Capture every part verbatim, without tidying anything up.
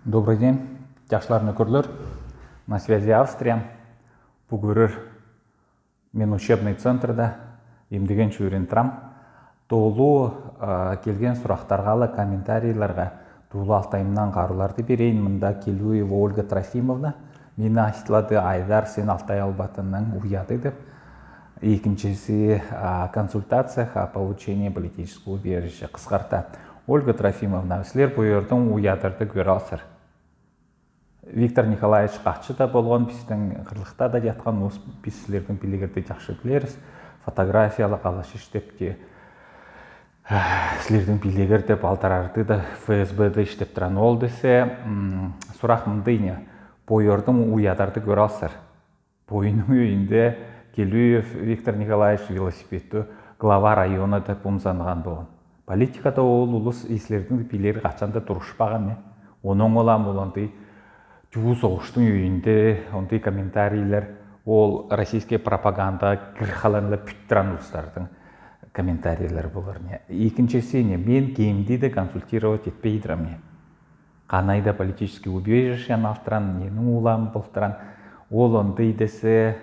Добрый день, чашлар, нөкерлер. На связи Австрия. Бугурер мен учебный центрда эмдеген шүүрен турам. Долу келген сурактарга ла, комментарийлерге долу Алтайымнан карууларды берейин. Мында Келюева Ольга Трофимовна мени айтылады: Айдар, сен Алтай Албатыннан уяды деп. Экинчиси, о консультациях о получении политического убежища. Кыскарта. Ольга Трофимовна, силер бу ерден уядарды көре аласар. Виктор Николаевич катчы да болган, бистен кырлыкта да яткан, ус, биз силердин бийлигерди жакшы билербиз. Фотографияла калаш иштепти. Силердин бийлигерде балдырарды да ФСБ-де иштеп турган ол десе, сурак мындый не. Бу ерден уядарды көре аласар. Бу уйдун үйинде Келюев Виктор Николаевич велосипедти глава района деп умзанган болган. Политикада ол улус, силердин бийлер качан да турушпаган, не? Онон улам ол ондай жуу согуштун үйинде ондай комментарийлер, ол российский пропаганда кирип калган ла, бүттүрген улустардын комментарийлери болар, не. Экинчиси, не, мен кимди да консультировать этпей турам, не. Кандай да политический убежищени ала турган, нени уйлап болуп турган. Ол ондай десе,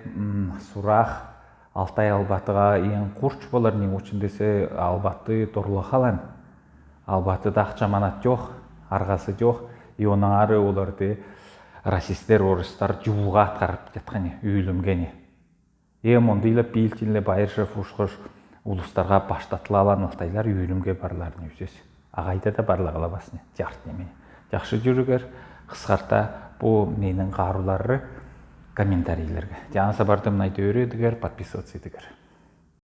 сурак Алтай Албатыга эң курч болар, не ючюн десе, Албаты торла калган. Албатыда акча, манат жок, аргасы жок. И оннан ары оларды расисттер, орустар жууга аткарып яткан, не, өлюмге, не. Эм ондайлап билтинле Байыршев ушкаш улустарга баштатыла алган алтайлар өлюмге барларын, не, ючюн десе. А кайда да барлагыла бас, не, жарт неме. Жакшы жүүригер, кыскарта, бу менин каруулары комментарийлерге. Жана сабарды мынай дөөредигер, подписываться этигер.